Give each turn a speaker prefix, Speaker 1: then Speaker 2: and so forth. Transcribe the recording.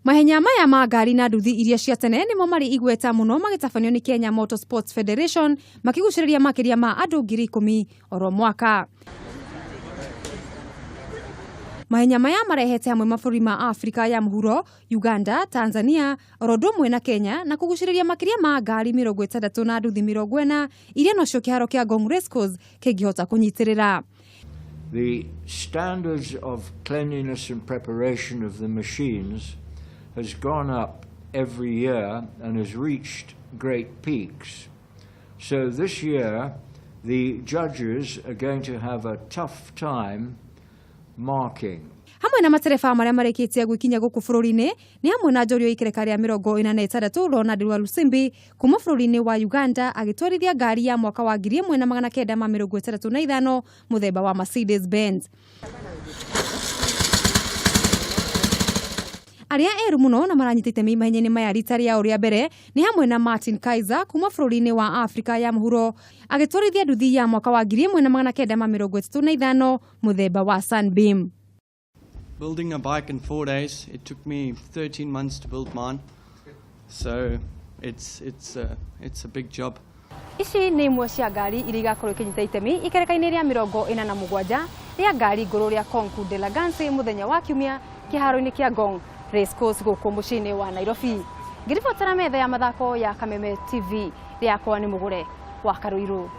Speaker 1: Mahenya maya ma ngari na nduthi iria cia tene nĩmo marĩ igweta mũno magĩtabanio nĩ Kenya Motorsports Federation, makĩgucĩrĩria makĩria ma andũ 10,000 oro mwaka. Mahenya maya marehete hamwe mabũrũri ma Afrika ya mũhuro, Uganda, Tanzania, oro ũndũ ũmwe na Kenya, na kũgucĩrĩria makĩria ma ngari 60 na nduthi 40 iria nocio kĩharo kĩa Ngong Racecourse kĩngĩhota kũnyitĩrĩra.
Speaker 2: The standards of cleanliness and preparation of the machines has gone up every year and has reached great peaks. So this year, the judges are going to have a tough time marking.
Speaker 1: Hamwe na matereba marĩa marĩkĩtie gwĩkinya gũkũ bũrũri-inĩ nĩ hamwe na njorua ikereka rĩa 46 Ronald Walusimbi kuma bũrũri-inĩ wa Uganda, agĩtwarithia ngari ya mwaka wa 1965 mũthemba wa Mercedes Benz. Arĩa erũ mũno na maranyita itemi mahenya-inĩ maya rita rĩao rĩa mbere nĩ hamwe na Martin Kaiser kuma bũrũri-inĩ wa Afrika ya mũhuro, agĩtwarithia nduthi ya mwaka wa 1935 mũthemba wa Sunbeam.
Speaker 3: Building a bike in 4 days, it took me 13 months to build mine. So it's a big job.
Speaker 1: Ici nĩ imwe cia ngari iria igakorwo ikinyita itemi ikereka-inĩ rĩa 47 rĩa ngari ngũrũ rĩa Concours d'Elegance mũthenya wa Kiumia kĩharo-inĩ kĩa Ngong Racecourse gũkũ mũciĩ-inĩ wa Nairobi. Ngĩribotera metha ya mathako ya Kameme TV, rĩakwa nĩ Mũgũre wa Karũirũ.